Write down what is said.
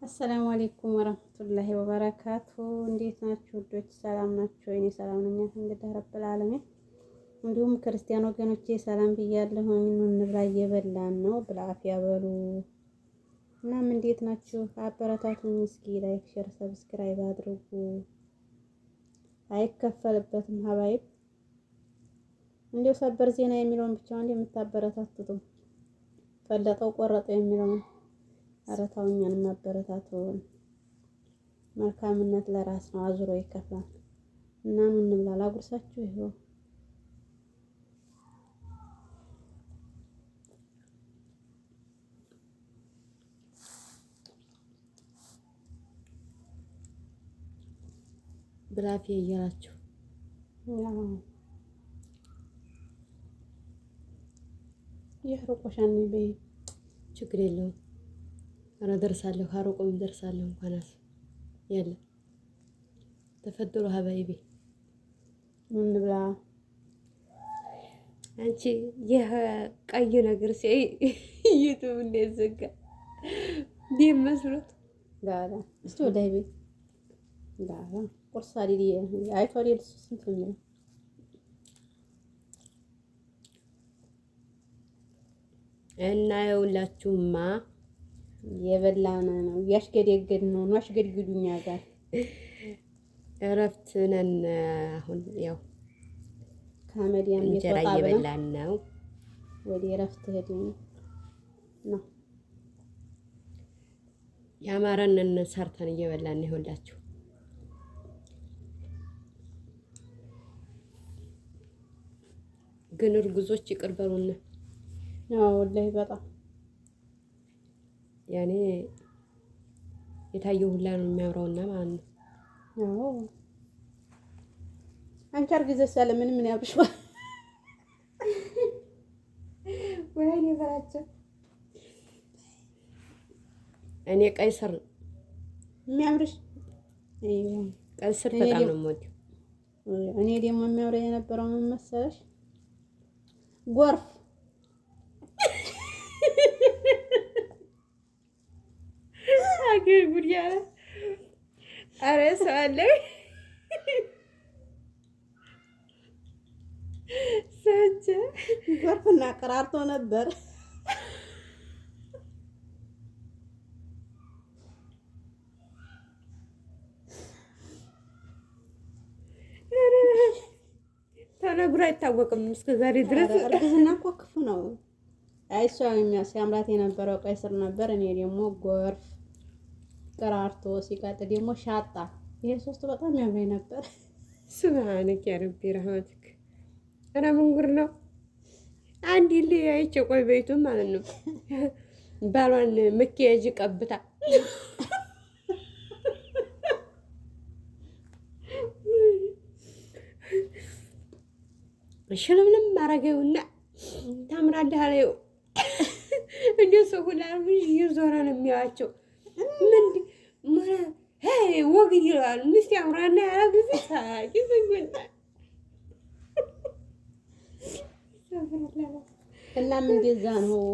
السلام عليكم ورحمة الله وبركاته። እንዴት ናችሁ ውዶች? ሰላም ናችሁ? እኔ ሰላም ነኝ الحمد لله رب العالمين። እንዲሁም ክርስቲያን ወገኖቼ ሰላም ብያለሁኝ። እንብላ እየበላን ነው። بالعافية በሉ። እናም እንዴት ናችሁ? አበረታቱኝ እስኪ like፣ share፣ subscribe አድርጉ። አይከፈልበትም حبايب። እንዲሁ ሰበር ዜና የሚለውን ብቻ እንደ የምታበረታቱት ፈለጠው ቆረጠው የሚለውን ኧረ ተው እኛንም አበረታቱን። መልካምነት ለራስ ነው፣ አዙሮ ይከፍላል። እና ኑ እንብላ፣ ላጉርሳችሁ። ይኸው بالعافية እያላችሁ ይህ ርቆሻን በይ፣ ችግር የለውም። ኧረ ደርሳለሁ፣ ካሮቆም ደርሳለሁ። እንኳን ያለ ተፈጥሮ حبايبي እንብላ። አንቺ ይህ ቀይ ነገር ሲያይ ዩቱብ እንዴት ዘጋ? እንዴት መስሎት ላላ እስቲ ወደ ቤት ላላ ቁርስ አይደል አይቶ አይደል እሱ ስንት ነው የሚለው እና የሁላችሁማ የበላን ነው እያሽገደገድ ነው ነው አሽገድግዱኛ ጋር እረፍት ነን። አሁን ያው ከመዲያም እንጀራ እየበላን ነው። ወደ እረፍት ሄድን ነው ያማረንን ሰርተን እየበላን ነው። ይኸውላችሁ ግን እርጉዞች ይቅር በሉን። አዎ ወላሂ በጣም ያኔ የታየው ሁላ ነው የሚያምረውና ማለት ነው። አዎ አንቺ አርግዘሽ ሳለ ምን ምን ያብሽዋል? ወይኔ በላቸው። እኔ ቀይ ስር የሚያምርሽ ቀይ ስር በጣም ነው የምወደው። እኔ ደግሞ የሚያምረው የነበረው ምን መሰለሽ? ጎርፍ አገር ጉድ ያለ ኧረ ሰው አለ ሰዎች ጎርፍና ቀራርቶ ነበር። ተነግሮ አይታወቅም እስከ ዛሬ ድረስ። እርግዝና እኮ ክፉ ነው። አይ እሷ ሲያምራት የነበረው ቀይ ስር ነበር። እኔ ደግሞ ጎርፍ ቀራርቶ ሲቀጥል ደግሞ ሻጣ። ይሄ ሶስቱ በጣም ያምረኝ ነበር። سبحانك يا ربي رحمتك። ኧረ ምን ጉድ ነው! አንድ ል አይቼ ቆይ ቤቱ ማለት ነው ባሏን መኪያጅ ቀብታ ሽልምልም አረገውና ታምራለህ አለው። እንደ ሰው ሁላ እየዞረ ነው የሚያዋቸው። ምን ወግ ይለዋል። ሚስት ያምራና ያለ ጊዜ ሳቂ እናም እንደዛ ነው።